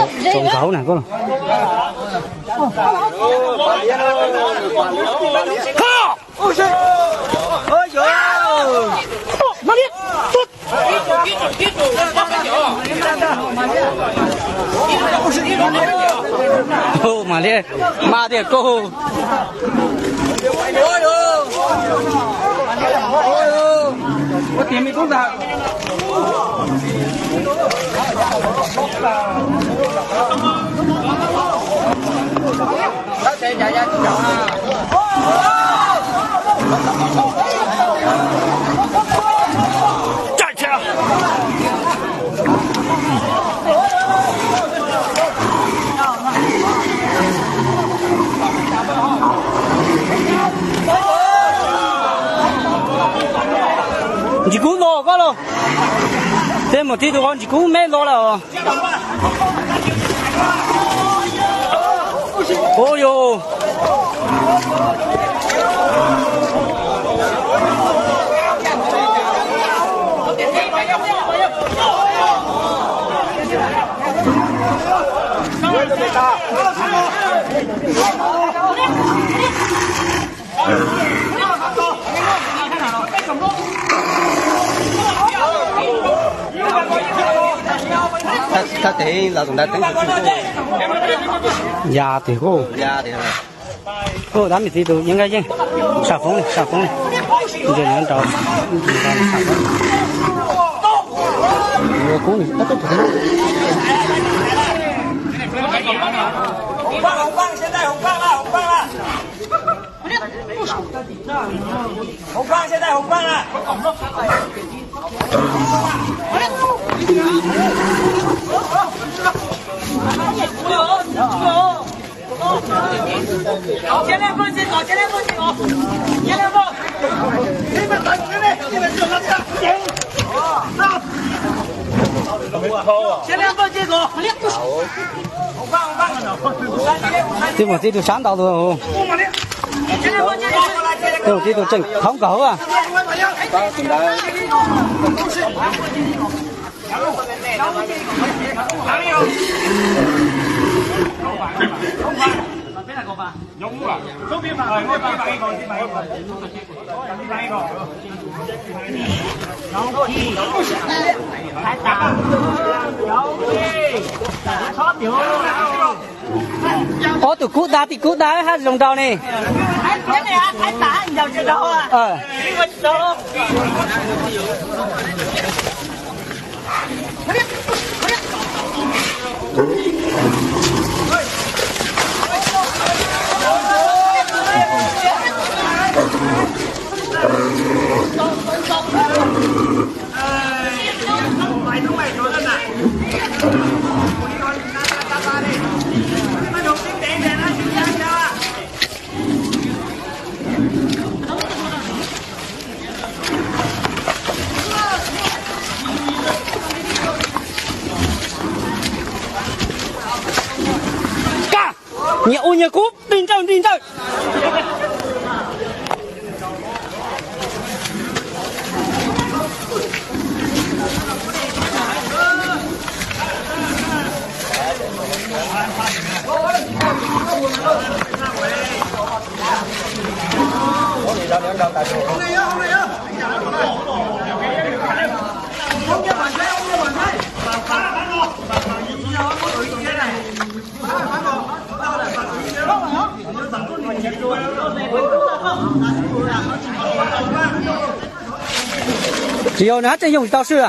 Txaus nkawd na koj. Mas li, mas tias koj. Ua tias me tub ntag. Ntsis kub nto koj los. Tej mus tib tug qhov ntsis kub me nto lawm. Ua yus. Thab tes los tus ntawd teeb kuv tsis. Ya tiag kuj. Ya tiag. Kuj dab me txiv tus yeej nkaj yeej. Sam foob li, sam foob li. Ntsia nrau, ntsia nrau sam foob. Ua kub ni. Tib mus tib tug sab ntau tus. Tib tus tseem thaub nkaus a. Ob tug kub dag tim kub dag hab zoo nraug ne. Nyias ua nyias kub, nrig ntsawj nrig ntsawj. Tsis yog nws hab tseem yoog tsis tau swb.